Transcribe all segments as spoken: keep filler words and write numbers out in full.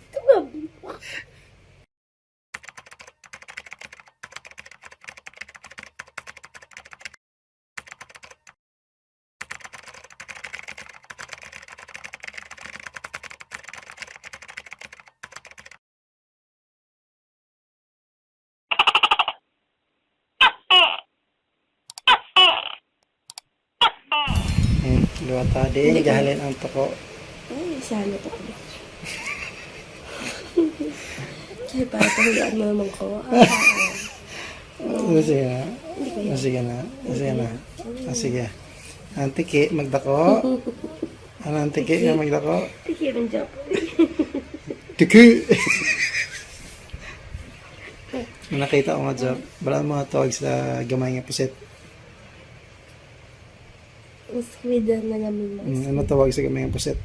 Ito nga, Eh, luwata, di Hindi ko gahalin ang tuko. Ay, salo to. Kaya para pahulaan mo naman ko. Ah, ah, ah. Oh, sige na. Hindi ko Oh, yan. Sige na. Oh, sige na. Hindi ko yan. Oh, sige. Ang tiki, magdako. Ano ang tiki Tiki. Nga magdako? Tiki rin, Jop. Tiki! Nakita ko nga, Jop. Wala mo tawag sa gamay nga pusit. Mas kwida na namin, mas Mm, ano kwida. Tawag sa gamay nga pusit?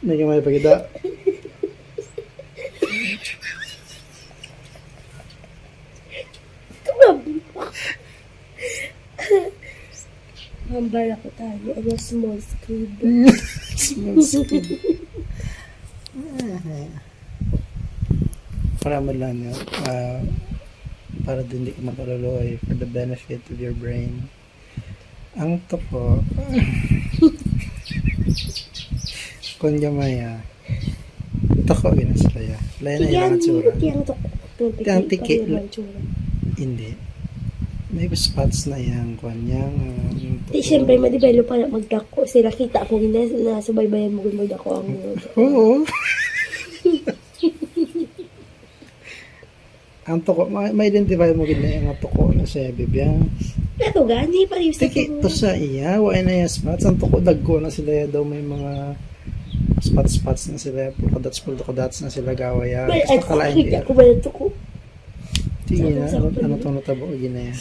May gamay pa kita. Grabe. Hambal ako tayo. Ano, small squid. Small squid. Para mo lang yun. Ah, para din di ka makaluluoy for the benefit of your brain. Ang tuko. Kung gamay, ah. Tuko, gina sila, ya. Lain na Tiyan, ilang tsura. Tiyan tuko. Tiyan tiki, Tiyan tiki, pag la- ilang tsura. Hindi. May spots na yang kwan, yang, ah, yung Di, tuko. Siyempre, ma-develop pa na magdako. Sila kita ko, hindi, nasubaybayan mo kung magdako ang Oo. Ang tuko, ma-, ma-identify mo gid na nga tuko na siya, Bibiang. Pero gani, pareho sa Tiki, tuko. To sa iya, wa na iya spots. Ang tuko, dagko na sila, ya, daw may mga spots-spots na sila, polka dots, polka dots na sila, gaway, ya. May Basta at kalain kita niya. Ko ba yung tuko? Sige na, Sa ano, akin, ano sa tong natabo, gina, ya?